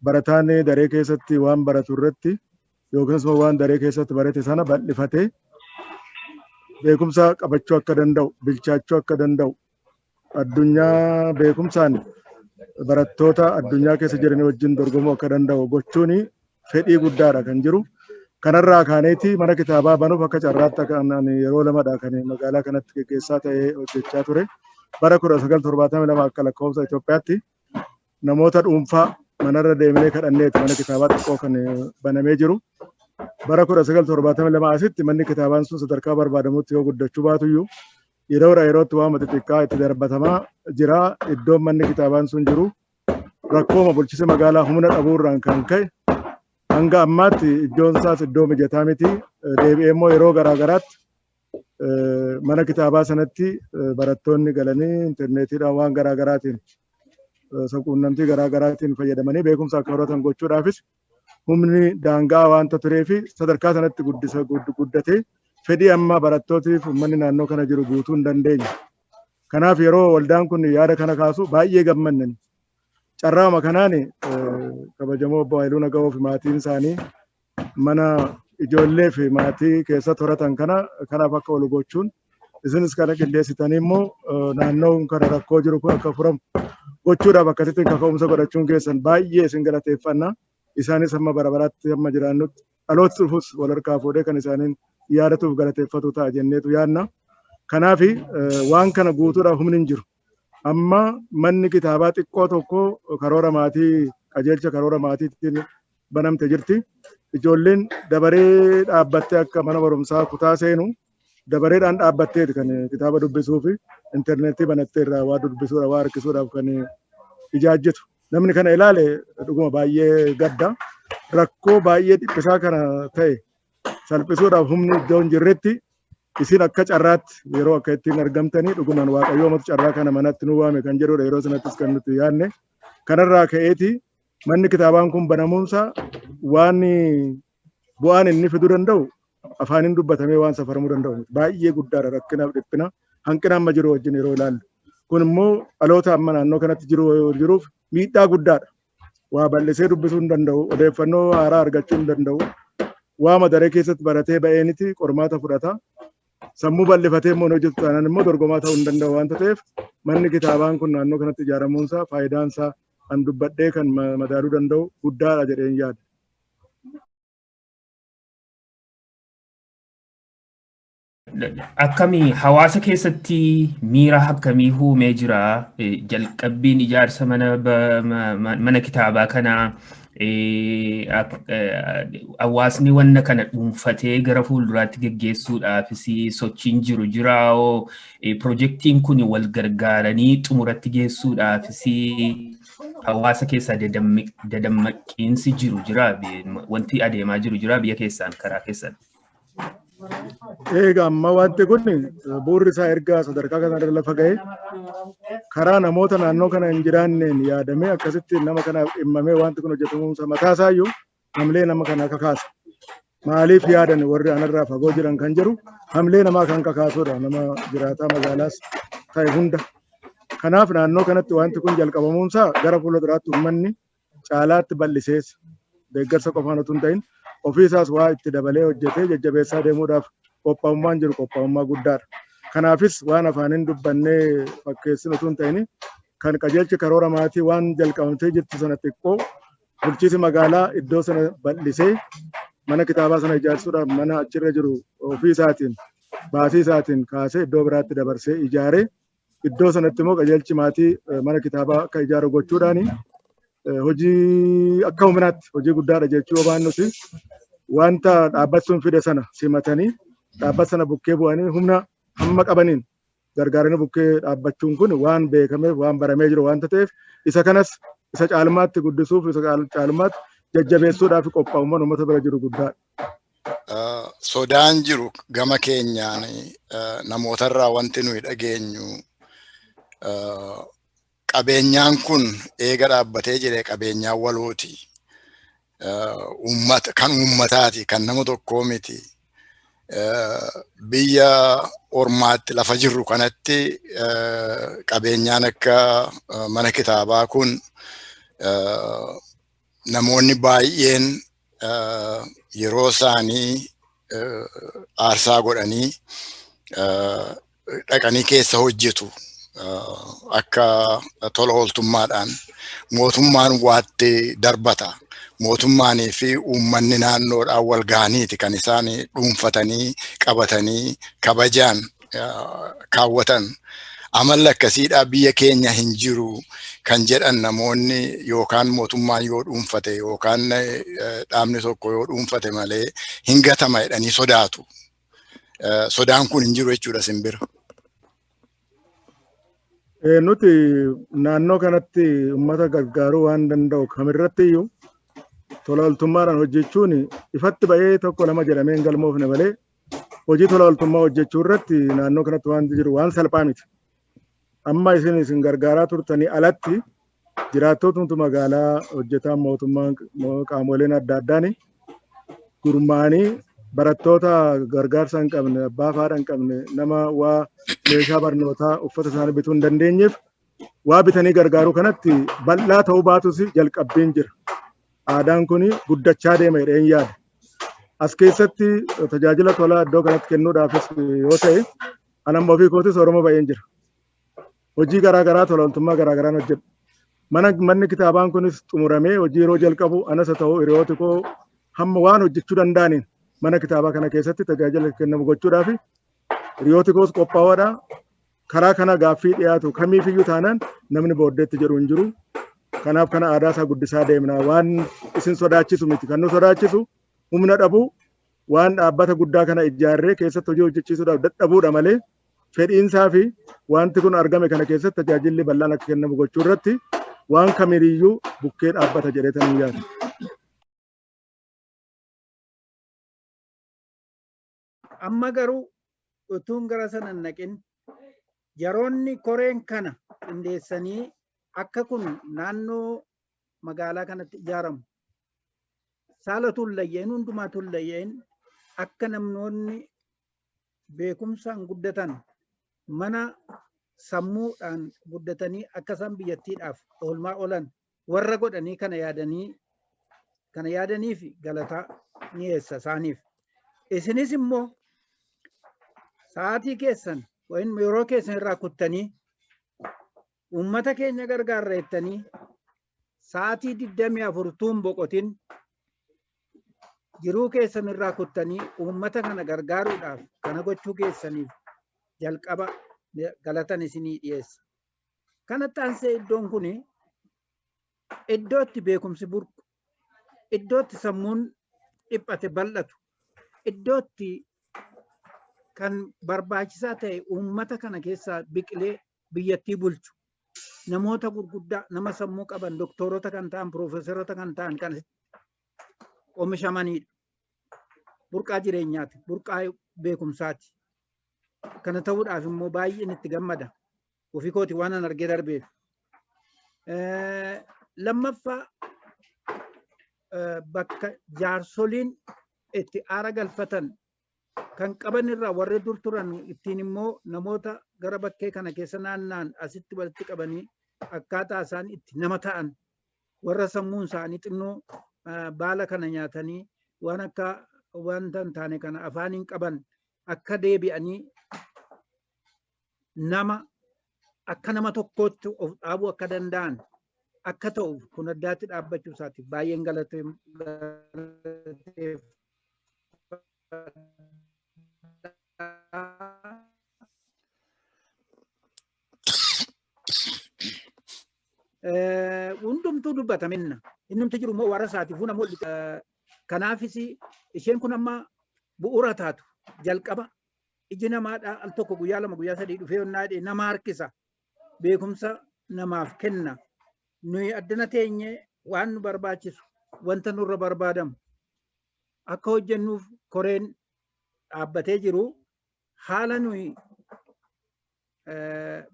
barataan daree keessatti waan baratu irratti yookiis immoo waan daree keessatti barate sana bal'ifatee beekumsa qabachuu akka danda'u, bilchaachuu akka danda'u, addunyaa beekumsaan barattoota addunyaa keessa jiran wajjin dorgomuu akka danda'u gochuun fedhii guddaadha kan jiru. Kanarraa kaaneeti mana kitaabaa banuuf akka carraatti kan yeroo lamadha kan magaalaa kanatti geggeessaa ta'ee hojjechaa ture. Bara 1972 akka lakkoofsa Itoophiyaatti namoota dhuunfaa manarra deemnee kadhanneeti mana kitaabaa xiqqoo kan banamee jiru. Bara 1972 asitti manni kitaabaan sun sadarkaa barbaadamutti yoo guddachuu baatuyyuu yeroodha yerootti waan xixiqqaa itti darbatamaa jira. Iddoon manni kitaabaan sun jiru rakkooma bulchiinsa magaalaa humna dhabuurraan kan ka'e hanga ammaatti iddoon isaas iddoo mijataa miti. Deebi'ee immoo yeroo garaa garaatti mana kitaabaa sanatti barattoonni galanii intarneetiidhaan waan garaa garaatiin, quunnamtii garaa garaatiin fayyadamanii beekumsa akka horatan gochuudhaafis humni daangaa waanta turee fi sadarkaa sanatti guddisa guddatee fedhii amma barattootiif uummanni naannoo kana jiru guutuu hin dandeenye. Kanaaf yeroo waldaan kun yaada kana kaasu baay'ee gammanne. Carraama kanaan kabajamoo obbo Haayiluu Naga'oo fi maatiin isaanii mana ijoollee fi maatii keessatti horatan kana kanaaf akka oolu gochuun, isinis kana qindeessitanii immoo naannoon kana rakkoo jiru kun akka furamu gochuudhaaf akkasitti kaka'umsa godhachuun keessan baay'ee isin galateeffanna. Isaanis hamma bara baraatti hamma jiraannutti dhaloota dhufus wal harkaa fuudhee kan isaaniin yaadatuuf galateeffatu ta'a jenneetu yaadna. Kanaaf waan kana guutuudhaaf humni hin jiru. Amma manni kitaabaa xiqqoo tokko karoora maatii, qajeelcha karoora maatiitiin banamte jirti. Ijoolleen dabaree dhaabbattee akka mana barumsaa kutaa seenu dabareedhaan dhaabbatteeti kan kitaaba dubbisuu fi intarneetii banattee irraa waa dubbisuudhaaf, waa harkisuudhaaf kan ijaajjitu. Namni kana ilaale dhuguma baay'ee gadda. Rakkoo baay'ee dhiphisaa kana ta'e salphisuudhaaf humni iddoo hin jirretti isin akka carraatti yeroo akka ittiin argamtanii dhugumaan Waaqayyoomatu carraa kana manatti nu waame kan jedhudha yeroo sanattis kan nuti yaadne. Kanarraa ka'eeti manni kitaabaan kun banamuunsaa waan bu'aan inni fiduu danda'u afaaniin dubbatamee waan safaramuu danda'u miti. Baay'ee guddaadha rakkinaaf dhiphina hanqina amma jiru wajjin yeroo ilaallu. Kun immoo dhaloota amma naannoo kanatti jiruuf miidhaa guddaadha. Waa bal'isee dubbisuu hin danda'u, odeeffannoo haaraa argachuu hin danda'u. Waa madaree keessatti baratee ba'eeniti qormaata fudhata. Sammuu bal'ifatee immoo hojjetu taanaan immoo dorgomaa ta'uu hin danda'u waanta ta'eef manni kitaabaan kun naannoo kanatti ijaaramuunsaa faayidaansaa kan dubbadhee kan madaaluu danda'u guddaadha jedheen yaada. Akkamii hawaasa keessatti miira akkamii uumee jira? Jalqabbiin ijaarsa mana kitaabaa kanaa, hawaasni wanna kana dhuunfatee gara fuulduraatti geggeessuudhaafis sochiin jiru jiraoo, pirojektiin kun wal gargaaranii xumuratti geessuudhaafis hawaasa keessaa dadammaqiinsi jiru jira, wanti adeemaa jiru jira biyya keessaan karaa keessan? Egaa amma wanti kun bu'uurri isaa erga sadarkaa kanarra lafa ga'e karaa namoota naannoo kana hin jiraanneen yaadamee akkasitti nama kanaaf dhimmamee wanti kun hojjetamuunsa mataa isaayyuu hamlee nama kana kakaasa. Maaliif yaadan warri anarraa fagoo jiran kan jedhu hamlee namaa kan kakaasudha, nama jiraataa magaalaas ta'e hunda. Kanaaf naannoo kanatti wanti kun jalqabamuunsaa gara fuula duraatti uummanni caalaatti bal'isees deeggarsa qofaan otoo hin ta'in ofiisaas waa itti dabalee hojjetee jajjabeessaa deemuudhaaf qophaa'ummaan jiru qophaa'ummaa guddaadha. Kanaafis waan afaaniin dubbannee fakkeessinu otoo hin ta'in kan qajeelchi karoora maatii waan jalqabamtee jirtu sana xiqqoo bulchiisi magaalaa iddoo sana bal'isee mana kitaabaa sana ijaarsuudhaaf mana achirra jiru ofii isaatiin baasii isaatiin kaasee iddoo biraatti dabarsee ijaaree iddoo sanatti immoo qajeelchi maatii mana kitaabaa akka ijaaru gochuudhaani hojii akka humnaatti hojii guddaadha jechuu waan nuti wanta dhaabbati sun fide sana simatanii dhaabbata sana bukkee bu'anii humna hamma qabaniin gargaaranii bukkee dhaabbachuun kun waan beekameef waan baramee jiru waanta ta'eef isa kanas isa caalmaatti guddisuuf isa caalmaatti jajjabeessuudhaaf qophaa'ummaan uummata bira jiru guddaadha. Sodaan jiru gama keenyaan namootarraa wanti nuyi dhageenyu qabeenyaan kun eega dhaabbatee jire qabeenyaan walooti. Uummata kan uummataati, kan nama tokkoo miti. Biyya ormaatti lafa jirru kanatti qabeenyaan akka mana kitaabaa kun namoonni baay'een yeroo isaanii aarsaa godhanii dhaqanii keessa hojjetu. Akka tola ooltummaadhaan mootummaan waatti darbata. Mootummaanii fi uummanni naannoodhaan wal gahaniiti kan isaan dhuunfatanii qabatanii kabajaan kaawwatan. Amalli akkasiidhaa biyya keenya hin jiru kan jedhan namoonni yookaan mootummaan yoo dhuunfate yookaan dhaabni tokko yoo dhuunfate malee hin gatama jedhanii sodaatu. Sodaan kun hin jiru jechuudha simbira. Nuti naannoo kanatti uummata gargaaruu waan danda'u kamirratti iyyuu tola ooltummaadhaan hojjechuun ifatti ba'ee tokko lama jedhamee hin galmoofne malee hojii tola ooltummaa hojjechuu irratti naannoo kanatti wanti jiru waan salphaa miti. Amma isin gargaaraa turtanii alatti jiraattotumtu magaalaa hojjetaan mootummaan qaamoleen adda addaan gurmaa'anii barattoota gargaarsa hin qabne, abbaa fi haadha hin qabne, nama waa meeshaa barnootaa uffata isaanii bituu hin dandeenyeef waa bitanii gargaaruu kanatti bal'aa ta'uu baatus jalqabbiin jira. Aadaan kun guddachaa deema jedheen yaada. As keessatti tajaajila tolaa iddoo kanatti kennuudhaafis yoo ta'e anamma ofii kootis Oromoo ba'een jira. Hojii garaa garaa tola ooltummaa garaa garaan hojjedha. Manni kitaabaan kunis xumuramee hojii yeroo jalqabu anas haa ta'u hiriyooti koo hamma waan hojjechuu danda'aniin mana kitaabaa kana keessatti tajaajila kennamu gochuudhaaf hiriyooti koos qophaa'oodha. Karaa kana gaaffii dhiyaatu kamiifiyyuu taanaan namni booddeetti jedhu hin jiru. Kanaaf kana aadaa isaa guddisaa deemna. Waan isin sodaachisu miti. Kan nu sodaachisu humna dhabuu, waan dhaabbata guddaa kana ijaarree keessatti hojii hojjechiisuudhaaf dadhabuudha malee, fedhiinsaa fi wanti kun argame kana keessatti tajaajilli bal'aan akka kennamu gochuu irratti waan kamiiyyuu bukkee dhaabbata jedhee yaada. Amma garuu utuun gara sana hin naqin, yeroonni koreen kana qindeessanii akka kun naannoo magaalaa kanatti ijaaramu, saala tullayyeen hundumaa tullayyeen, akka namoonni beekumsaan guddatan, mana sammuudhaan guddatanii akka isaan biyyattiidhaaf oolmaa oolan warra godhanii kana yaadanii fi galataa dhiyeessa isaaniif. Isinis immoo sa'aatii keessan yookiin yeroo keessan irraa kuttanii uummata keenya gargaarra jettanii sa'aatii 24 tuun boqotin jiruu keessan irraa kuttanii uummata kana gargaaruudhaaf kana gochuu keessaniif jalqaba galatan isinii dhiyeessa. Kanatti aansee iddoon kun iddoo itti beekumsi burqu, iddoo itti sammuun dhiphate bal'atu, iddoo itti kan barbaachisaa ta'e uummata kana keessaa biqilee biyyattii bulchu, namoota gurguddaa, nama sammuu qaban, doktorota kan ta'an, piroofeesarota kan ta'an kan oomishamanidha. Burqaa jireenyaati, burqaa beekumsaati. Kana ta'uudhaaf immoo baay'een itti gammada. Ofii kooti waan an argee darbeef. Lammaffaa, bakka jaarsoliin itti aara galfatan kan qaban irraa warri dur turan ittiin immoo namoota gara bakkee kana keessa naanna'an asitti walitti qabanii akkaataa isaan itti nama ta'an, warra sammuun isaanii xinnoo baala kana nyaatanii waan akka wanta hin taane kana afaaniin qaban akka deebi'anii nama akka nama tokkootti of dhaabuu akka danda'an akka ta'uuf kun addaatti dhaabbachuu isaatiif baay'een galateeffadha. Hundumtuu dubbataminna. Innumti jiru immoo warra isaatiifuu namoonni. Kanaafis isheen kun amma bu'uura taatu jalqaba iji namaadhaa al tokko guyyaa 2, guyyaa 3 dhufee yonnaa jedhee nama harkisa, beekumsa namaaf kenna. Nuyi addana teenyee waan nu barbaachisu, wanta nurra barbaadamu akka hojjennuuf koreen dhaabbatee jiru haala nuyi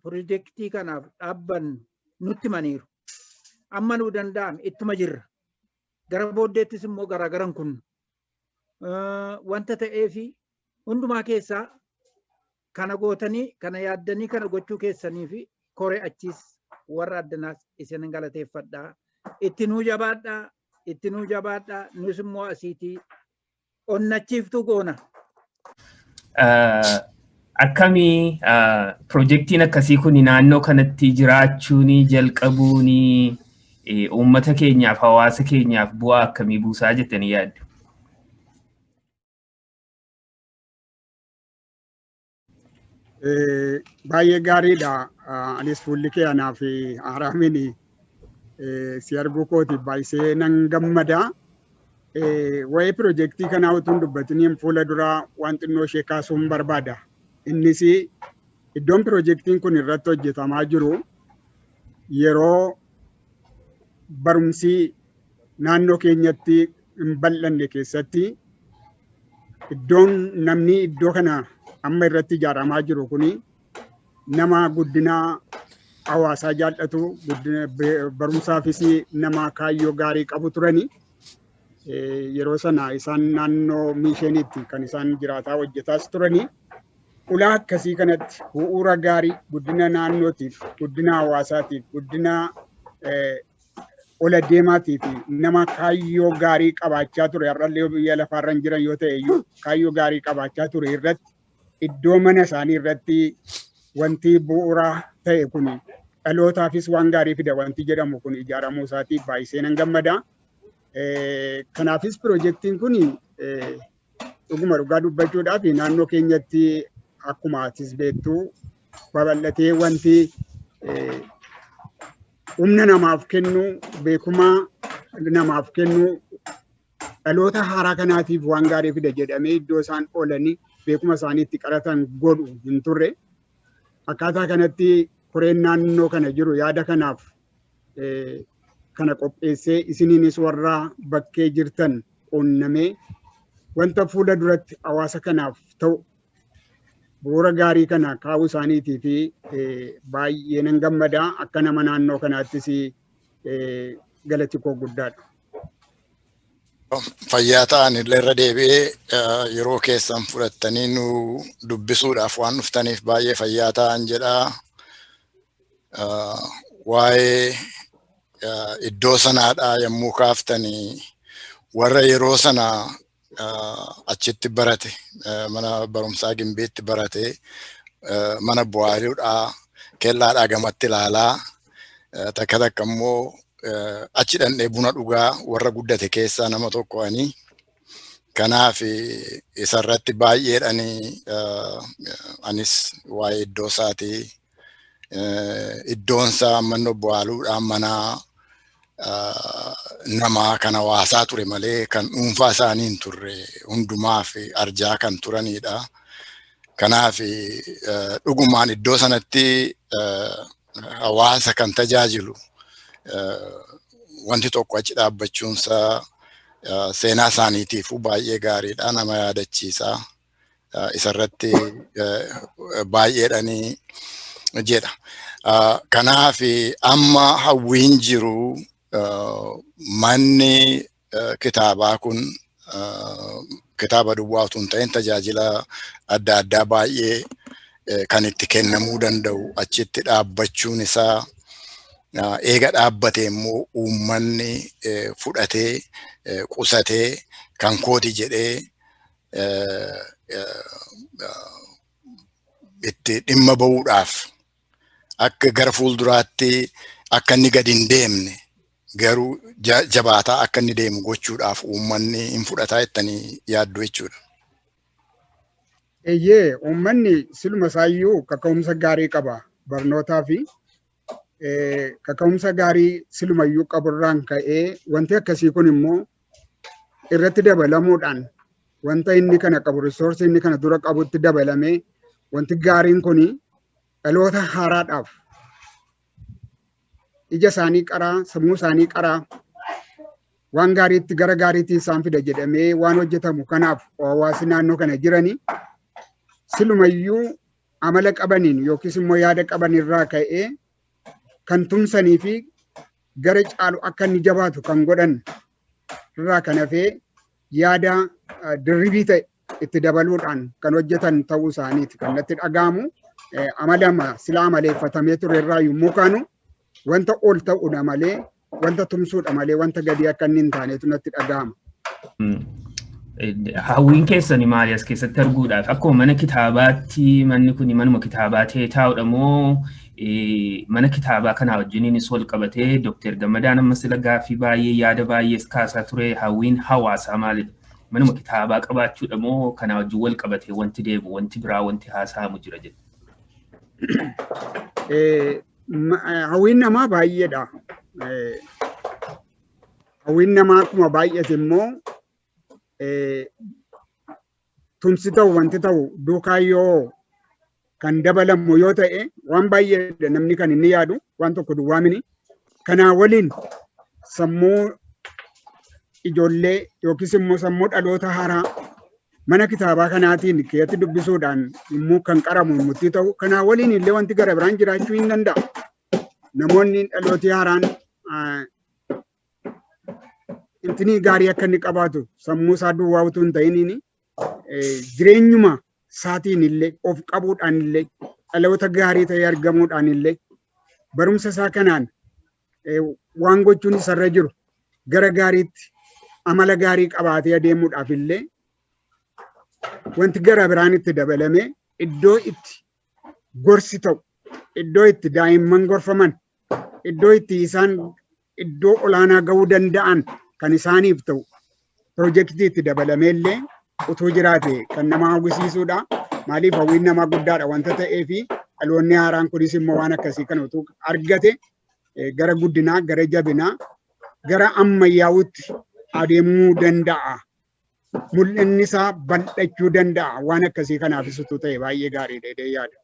pirojektii kanaaf dhaabbannu nutti himaniiru. Amma nuu danda'ame ittuma jirra. Gara booddeettis immoo garaagaran kun wanta ta'eefi hundumaa keessaa kana gootanii, kana yaaddanii, kana gochuu keessanii fi koree achiis warra addanaas isin galateeffadhaa. Itti nuu jabaadhaa, itti nuu jabaadhaa, nus immoo asiitii onnachiiftuu goona. Akkamii pirojektiin akkasii kun naannoo kanatti jiraachuun jalqabuun uummata keenyaaf, hawaasa keenyaaf bu'aa akkamii buusaa jettanii yaaddu? Baay'ee gaariidha. Anis fuulli kee anaaf haaraamiin si arguu kooti baay'isee nan gammada. Waa'ee pirojektii kanaa utuu hin dubbatiniin fuula duraa waan xinnoo ishee kaasuun barbaada. Innis iddoon pirojektiin kun irratti hojjetamaa jiru yeroo barumsi naannoo keenyatti hin bal'anne keessatti, iddoon namni iddoo kana amma irratti ijaaramaa jiru kuni nama guddina hawaasaa jaallatu, barumsaafis nama kaayyoo gaarii qabu turani. Yeroo sana isaan naannoo miisheenitti kan isaan jiraataa hojjetaas turani. Ulaa akkasii kanatti bu'uura gaarii guddina naannootiif, guddina hawaasaatiif, guddina ola deemaatii fi nama kaayyoo gaarii qabaachaa ture, har'allee biyya lafaarra hin jiran yoo ta'e iyyuu, kaayyoo gaarii qabaachaa ture irratti iddoo mana isaanii irratti wanti bu'uura ta'e kun Dhalootaafis waan gaarii fida wanti jedhamu kun ijaaramuu isaatiif baay'isee nan gammada. Kanaafis piroojeektiin kun dhuguma dhugaa dubbachuudhaaf naannoo keenyatti akkuma atis beektu babal'atee wanti humna namaaf kennu, beekuma namaaf kennu, dhaloota haaraa kanaatiif waan gaarii fida jedhamee iddoo isaan oolanii beekuma isaanii itti qaratan godhu hin turre. Akkaataa kanatti koreen naannoo kana jiru yaada kanaaf kana qopheessee isiniinis warra bakkee jirtan quunnamee wanta fuula duratti hawaasa kanaaf ta'u bu'uura gaarii kana kaa'uu isaaniitii fi baay'ee nan gammada. Akka nama naannoo kanaattis galati koo guddaadha. Fayyaa ta'an illee irra deebi'ee yeroo keessan fudhattanii nu dubbisuudhaaf waan dhuftaniif baay'ee fayyaa ta'an jedha. Waa'ee iddoo sanaadhaa yommuu kaaftanii, warra yeroo sana achitti barate, mana barumsaa Gimbiitti barate, mana bu'aaruudhaa kellaadhaa gamatti ilaalaa, takka takka immoo achi dhandhee buna dhugaa warra guddate keessaa nama tokko ani. Kanaaf isarratti baay'eedhani anis waa'ee iddoo isaatii, iddoon isaa manno bu'aaluudhaan mana namaa kan hawaasaa ture malee kan dhuunfaa isaanii hin turre, hundumaaf arjaa kan turanidha. Kanaaf dhugumaan iddoo sanatti hawaasa kan tajaajilu wanti tokko achi dhaabbachuunsaa seenaa isaaniitiif baay'ee gaariidha, nama yaadachiisa. Isarratti baay'eedhani jedha. Kanaaf amma hawwiin jiru manni kitaabaa kun kitaaba duwwaa utuu hin ta'in tajaajila adda addaa baay'ee kan itti kennamuu danda'u achitti dhaabbachuun isaa, eega dhaabbate immoo uummanni fudhatee qusatee kan kooti jedhee itti dhimma ba'uudhaaf, akka gara fuulduraatti akka inni gadi hin deemne garuu jabaataa akka inni deemu gochuudhaaf uummanni hin fudhataa jettanii yaaddu jechuudha. Eeyyee, uummanni siluma isaayyuu kaka'umsa gaarii qaba barnootaa fi kaka'umsa gaarii silumayyuu qaburraan ka'ee wanti akkasii kun immoo irratti dabalamuudhaan wanta inni kana qabu, resource inni kana dura qabutti dabalamee, wanti gaariin kun dhaloota haaraadhaaf ija isaanii qaraa, sammuu isaanii qaraa, waan gaariitti gara gaariitti isaan fida jedhamee waan hojjetamu kanaaf hawaasni naannoo kana jiranii silumayyuu amala qabaniin yookiis immoo yaada qaban irraa ka'ee kan tumsanii fi gara caalu akka inni jabaatu kan godhan irraa kan hafee yaada dirribii ta'e itti dabaluudhaan kan hojjetan ta'uu isaaniiti kan natti dhaga'amu. Amalama sila amaleeffatamee ture irraa yommuu kaanu wanta ol ta'uudha malee, wanta tumsuudha malee wanta gadi akka inni hin taanetu natti dhaga'ama. Hawwiin keessani maali as keessatti arguudhaaf? Akkuma mana kitaabaatti manni kun manuma kitaabaa ta'ee taa'udha moo mana kitaabaa kanaa wajjiniinis wal qabatee Dooktar Gammadaan amma sila gaaffii baay'ee yaada baay'ees kaasaa ture, hawwiin hawaasaa maalidha? Manuma kitaabaa qabaachuudha moo kanaa wajjin wal qabatee wanti deemu, wanti biraa, wanti haasa'amu jira jedhu? Hawwiin namaa baay'eedha. Hawwiin namaa akkuma baay'ate immoo tumsi ta'u wanti ta'u duukaa yoo kan dabalamu yoo ta'e waan baay'eedha namni kan inni yaadu, waan tokko duwwaa mini. Kanaa waliin sammuu ijoollee yookiis immoo sammuu dhaloota haaraa mana kitaabaa kanaatiin keessatti dubbisuudhaan immoo kan qaramu murtii ta'u kanaa waliin illee wanti gara biraan jiraachuu hin danda'a. Namoonni dhalootii haaraan intinii gaarii akka inni qabaatu sammuu isaa duwwaa utuu hin ta'iniin jireenyuma isaatiin illee of qabuudhaan illee dhaloota gaarii ta'ee argamuudhaan illee barumsa isaa kanaan waan gochuun isarra jiru gara gaariitti amala gaarii qabaatee adeemuudhaaf illee wanti gara biraan itti dabalame iddoo itti gorsi ta'u Iddoo itti daa'imman gorfaman, iddoo itti isaan iddoo olaanaa gahuu danda'an kan isaaniif ta'u piroojeektii itti dabalamee illee utuu jiraate kan nama hawwisiisudha. Maaliif hawwiin namaa guddaadha wanta ta'eefi dhaloonni haaraan kunis immoo waan akkasii kana utuu argate gara guddinaa, gara jabinaa, gara ammayyaa'utti adeemuu danda'a. Mul'inni isaa bal'achuu danda'a. Waan akkasii kanaafis utuu ta'e baay'ee gaariidha jedhee yaada.